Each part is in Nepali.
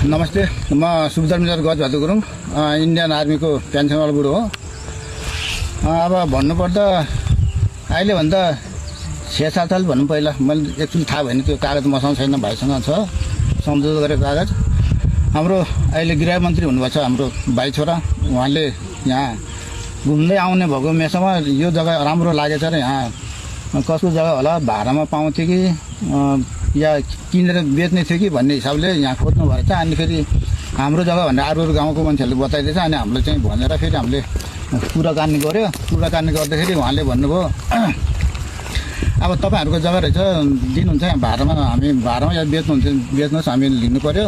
नमस्ते, म सुब्धर्मेश्वर गजभादु गुरुङ, इन्डियन आर्मीको पेन्सनवाला बुढो हो। अब भन्नुपर्दा अहिलेभन्दा 6-7 साल भनौँ पहिला मैले एक्चुअली थाहा भएन, त्यो कागज मसँग छैन, भाइसँग छ सम्झौता गरेको कागज। हाम्रो अहिले गृहमन्त्री हुनुभएको छ हाम्रो भाइ छोरा, उहाँले यहाँ घुम्दै आउने भएको मेसोमा यो जग्गा राम्रो लागेछ र यहाँ कसको जग्गा होला, भाडामा पाउँथ्यो कि या किनेर बेच्ने थियो कि भन्ने हिसाबले यहाँ खोज्नु भएछ। अनि फेरि हाम्रो जग्गा भनेर अरू गाउँको मान्छेहरूले बताइदिएछ। अनि हामीले चाहिँ भनेर फेरि हामीले कुराकानी गऱ्यो। कुराकानी गर्दाखेरि उहाँले भन्नुभयो अब तपाईँहरूको जग्गा रहेछ, दिनुहुन्छ यहाँ भाडामा, हामी भाडामा या बेच्नुहुन्छ बेच्नुहोस्, हामी लिनु पऱ्यो।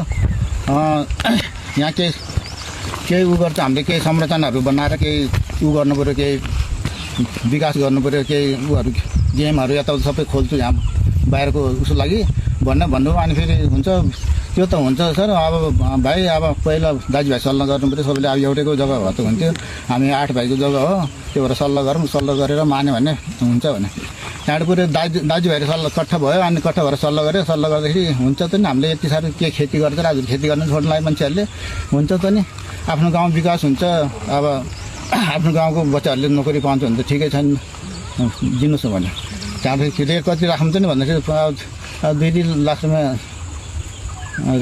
यहाँ केही उ गर्छ, हामीले केही संरचनाहरू बनाएर केही उ गर्नु पऱ्यो, केही विकास गर्नु पऱ्यो, केही उहरू गेमहरू यताउता सबै खोल्छु यहाँ बाहिरको उसको लागि भन्नुभयो। अनि फेरि हुन्छ त्यो त हुन्छ सर, अब भाइ अब पहिला दाजुभाइ सल्लाह गर्नु पऱ्यो सबैले। अब एउटैको जग्गा भए त हुन्थ्यो, हामी 8 भाइको जग्गा हो, त्यो भएर सल्लाह गरौँ, सल्लाह गरेर मान्यो भने हुन्छ भने त्यहाँबाट पुरै दाजुभाइहरू सल्लाह कट्ठा भयो। अनि कट्ठा भएर सल्लाह गऱ्यो। सल्लाह गर्दाखेरि हुन्छ त नि, हामीले यति साह्रो के खेती गर्छ र आज खेती गर्न छोड्नु लाग्यो मान्छेहरूले, हुन्छ त नि, आफ्नो गाउँ विकास हुन्छ। अब आफ्नो गाउँको बच्चाहरूले नोकरी पाउँछ भने त ठिकै छ नि, दिनुहोस् भने त्यहाँदेखि रेट कति राख्नुहुन्छ नि भन्दाखेरि 2-3 लाख रुपियाँ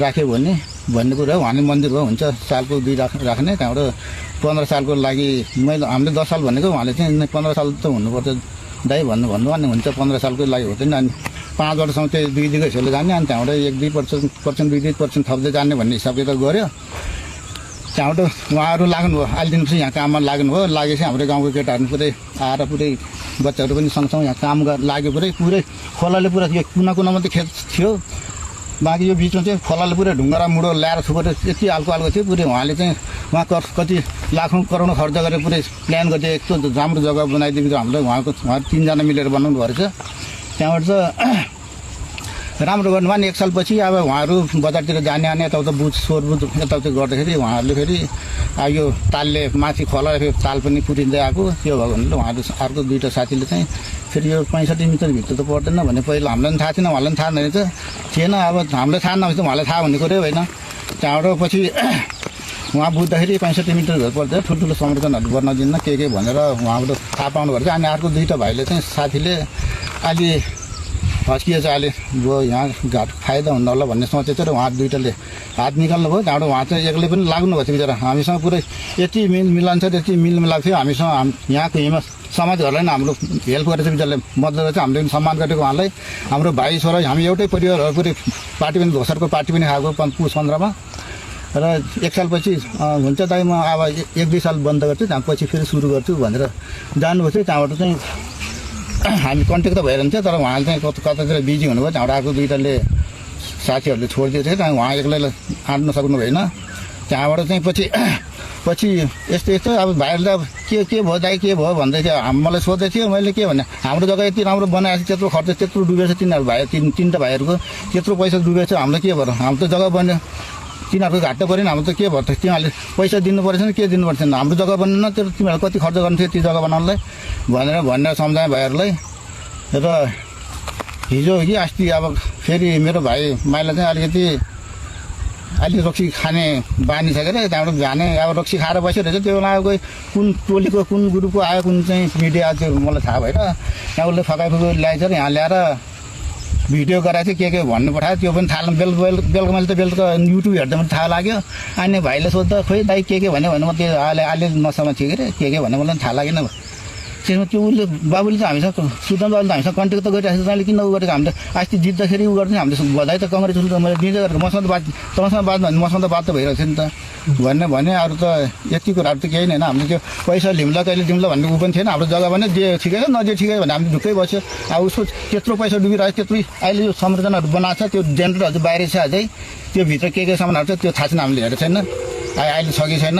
राख्यो भने भन्ने कुरा हो। उहाँले मन्दिर भयो, हुन्छ सालको 2 लाख राख्ने, त्यहाँबाट 15 सालको लागि हामीले 10 साल भनेको, उहाँले चाहिँ 15 साल त हुनुपर्छ दाइ भन्नु अनि हुन्छ 15 सालको लागि हुँदैन। अनि 5 वर्षसम्म चाहिँ 2 हिसाबले जाने, अनि त्यहाँबाट 1-2% थप्दै जाने भन्ने हिसाबले त गऱ्यो। त्यहाँबाट उहाँहरू लाग्नुभयो, अहिले दिनपछि यहाँ काममा लाग्नुभयो। लागेपछि हाम्रो गाउँको केटाहरू पुरै आएर पुरै बच्चाहरू पनि सँगसँगै यहाँ काम लाग्यो। पुरै खोलाले पुरा कुना मात्रै खेत थियो, बाँकी यो बिचमा चाहिँ खोलाले पुरै ढुङ्गा र मुडो ल्याएर थुपेर यति हालको थियो। पुरै उहाँले चाहिँ उहाँ कति लाखौँ करोडौँ खर्च गरेर पुरै प्लान गर्दै यस्तो राम्रो जग्गा बनाइदिएको हामीलाई। उहाँ 3 जना मिलेर बनाउनु भएको रहेछ। त्यहाँबाट चाहिँ राम्रो गर्नुभयो। नि 1 सालपछि अब उहाँहरू बजारतिर जाने आने यताउता सोरबुझ यताउता गर्दाखेरि उहाँहरूले फेरि यो तालले माथि खोला फेरि ताल पनि पुरिँदै आएको त्यो भयो भने उहाँहरू अर्को 2टा साथीले चाहिँ फेरि यो 65 मिटरभित्र त पर्दैन भने पहिला हामीलाई पनि थाहा थिएन, उहाँलाई पनि थाहा थिएन। अब हामीलाई थाहा नभएपछि उहाँलाई थाहा हुने कुरो होइन। त्यहाँबाट पछि उहाँ बुझ्दाखेरि 65 मिटरहरू पर्दैन, ठुल्ठुलो संरचनाहरू गर्न दिन्न के भनेर उहाँबाट थाहा पाउनु भएको छ। अनि अर्को 2टा भाइले चाहिँ साथीले अलि हस्किएछ, अहिले गयो यहाँ घाट फाइदा हुन्न होला भन्ने सोचेछ र उहाँ 2टाले हात निकाल्नु भयो। त्यहाँबाट उहाँ चाहिँ एक्लै पनि लाग्नु भएको थियो बिचरा। हामीसँग पुरै यति मिलान्छ, यति मिलमिलाप थियो हामीसँग। यहाँको हिमा समाजहरूलाई पनि हाम्रो हेल्प गरेछ बिचराले, मद्दत गरेछ, हामीले पनि सम्मान गरेको उहाँलाई। हाम्रो भाइ छोरा हामी एउटै परिवार हो, पुरै पार्टी पनि घोषरको पार्टी पनि खाएको पुस 15मा। र 1 सालपछि हुन्छ दाइ म अब 1-2 साल बन्द गर्छु, त्यहाँ पछि फेरि सुरु गर्छु भनेर जानुभएको थियो। त्यहाँबाट चाहिँ हामी कन्ट्याक्ट त भइरहन्थ्यो, तर उहाँले चाहिँ कतातिर बिजी हुनुभयो। त्यहाँबाट अर्को 2टाले साथीहरूले छोडिदिएको थियो, त्यहाँ उहाँ एक्लैलाई आँट्न सक्नु भएन। त्यहाँबाट चाहिँ पछि यस्तो अब भाइहरूले अब के भयो दाइ के भयो भन्दै थियो, मलाई सोध्दै थियो। मैले के भने हाम्रो जग्गा यति राम्रो बनाएको छ, त्यत्रो खर्च त्यत्रो डुबेछ, तिनीहरू भाइ 3टा भाइहरूको त्यत्रो पैसा डुबेछ, हाम्रो के भयो, हाम्रो त जग्गा बन्यो, तिनीहरूको घाटा परेन, हाम्रो त के भयो त, तिमीहरूले पैसा दिनु परेछ नि के दिनु परेछ, हाम्रो जग्गा बन्दैन, त्यो तिमीहरू कति खर्च गर्नु थियो त्यो जग्गा बनाउनलाई भनेर सम्झाएँ भाइहरूलाई। र हिजो कि अस्ति अब फेरि मेरो भाइ माइला चाहिँ अलिकति रक्सी खाने बानी छ क्या, त्यहाँबाट जाने अब रक्सी खाएर बसिरहेछ। त्यो बेला कोही कुन टोलीको कुन ग्रुपको आयो, कुन चाहिँ मिडिया त्यो मलाई थाहा भएन। त्यहाँ उसले फकाइफुको ल्याएछ र यहाँ ल्याएर भिडियो गराएको थियो, के भन्नु पठायो त्यो पनि थाहा बेलुका मैले त बेलुका युट्युब हेर्दा पनि थाहा लाग्यो। अनि भाइले सोद्धा खोइ दाइ के भन्यो भने म त्यो अहिले नसामा थियो के भन्यो, मलाई पनि थाहा लागेन। त्यसमा त्यो उसले बाबुले त हामीसँग सुदन बाबुले त हामीसँग कन्ट्याक्ट त गरिरहेको छ, तैँले किन उ गरेको, हामीले अस्ति जित्दाखेरि उ गर्छ हामीले बधाई त कङ्ग्रेचुलेसन त मैले दिँदै गरेको, मसँग बात भने मसँग त बात त भइरहेको थियो नि त भने अरू त यति कुराहरू त केही नै होइन। हामीले त्यो पैसा लिउँला कहिले दिउँला भन्ने उ पनि थिएन। हाम्रो जग्गा भने जे ठिकै छ नजे ठिकै भने हामी ढुक्कै बस्यो। अब उसको त्यत्रो पैसा डुबिरहेको त्यत्रो अहिले यो संरचनाहरू बनाएको छ, त्यो जेनेरेटरहरू बाहिर छ अझै, त्यो भित्र के सामानहरू छ त्यो थाहा छैन, हामीले हेरेको छैन, अहिले छ कि छैन,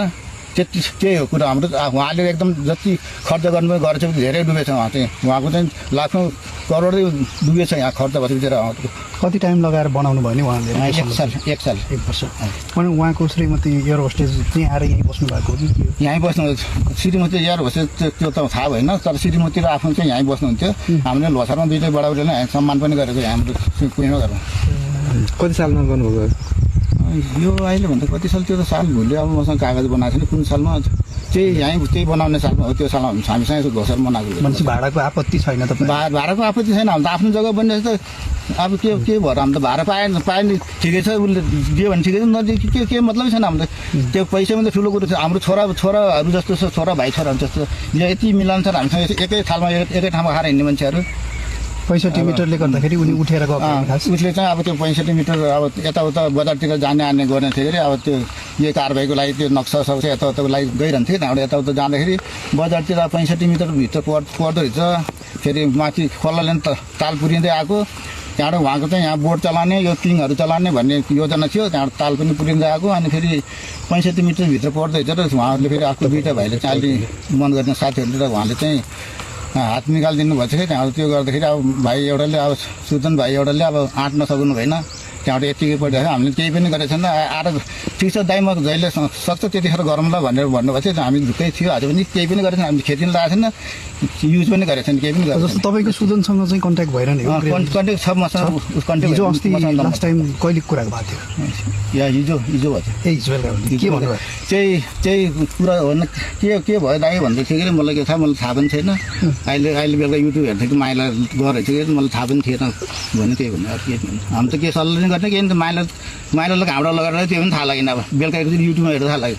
त्यही हो कुरा हाम्रो। उहाँले एकदम जति खर्च गर्नुभयो गरेछ धेरै डुबेछ, उहाँ चाहिँ उहाँको चाहिँ लाखौँ करोडै डुबेछ यहाँ खर्च भएपछि। कति टाइम लगाएर बनाउनु भयो नि उहाँले? 1 वर्ष। अनि उहाँको श्रीमती एयर होस्टेज चाहिँ आएर यहीँ बस्नु भएको हो कि? यहीँ बस्नु, श्रीमती एयर होस्टेज त्यो त थाहा भएन, तर श्रीमती र आफ्नो चाहिँ यहीँ बस्नुहुन्थ्यो। हामीले लोसारमा 2टै बडाबडीले सम्मान पनि गरेको हाम्रो कुइनो गरेर। कति सालमा गर्नुभयो? यो अहिले भन्दा कति साल त्यो त साल भुल्यो अब मसँग कागज बनाएको छैन कुन सालमा त्यही यहीँ त्यही बनाउने सालमा हो त्यो सालमा हामीसँग घोषर बनाएको मान्छे भाडाको आपत्ति छैन तपाईँ भाडाको आपत्ति छैन हामी त आफ्नो जग्गा बनिरहेछ त अब के भयो हामी त भाडा पाए नि ठिकै छ उसले दियो भने ठिकै छ नदियो के मतलबै छैन हाम्रो त्यो पैसा पनि त ठुलो कुरो छ हाम्रो छोराहरू जस्तो छ छोरा भाइ छोराहरू जस्तो यति मिलान छ हामीसँग एकै थालमा एकै ठाउँमा खाएर हिँड्ने मान्छेहरू 65 मिटरले गर्दाखेरि उनी उठेर गएको खास उसले चाहिँ अब त्यो 65 मिटर अब यताउता बजारतिर जाने आने गर्ने थियो अरे अब त्यो यो कारबाहीको लागि त्यो नक्सा सक्छ यताउताको लागि गइरहन्थ्यो त्यहाँबाट यताउता जाँदाखेरि बजारतिर 65 मिटरभित्र पर्दो रहेछ फेरि माथि खोलाले ताल पुरिँदै आएको त्यहाँबाट उहाँको चाहिँ यहाँ बोट चलाउने यो किङहरू चलाउने भन्ने योजना थियो त्यहाँबाट ताल पनि पुरिँदै आएको अनि फेरि 65 मिटरभित्र पर्दो रहेछ र उहाँहरूले फेरि आफ्नो दुईवटा भाइले चाहिँ अलि मन गर्ने साथीहरूले र उहाँले चाहिँ हात निकालिदिनु भएको छ कि त्यहाँबाट त्यो गर्दाखेरि अब भाइ एउटाले अब सुजन भाइ एउटाले अब आँट्न सक्नु भएन त्यहाँबाट यत्तिकै पढिरहेको हामीले केही पनि गरेको छैन आएर ठिक छ दाइ म जहिले सक्छ त्यतिखेर गरौँला भनेर भन्नुभएको थियो हामी ढुक्कै थियो आज पनि केही पनि गरेको छैन हामीले खेती पनि लगाएको छैन युज पनि गरेको छैन केही पनि गरेको जस्तो तपाईँको सुजनसँग चाहिँ कन्ट्याक्ट भएर नि कन्ट्याक्ट छ मसँग हिजो अस्ति लास्ट टाइम कहिले कुरा भएको थियो या हिजो भएको थियो ए हिजो बेलुका के भन्नुभयो त्यही कुरा हो के भयो दाइ भन्दै थियो कि मलाई के थाहा मलाई थाहा पनि छैन अहिले बेलुका युट्युब हेर्थ्यो कि माइला गरेको थियो कि मलाई थाहा पनि थिएन भने त्यही भन्नु अब के हामी त के सल्लाह पनि गर्ने के माइलालाई घाँडा लगाएर त्यो पनि थाहा लागेन अब बेलुका युट्युबमा हेर्दा थाहा लाग्यो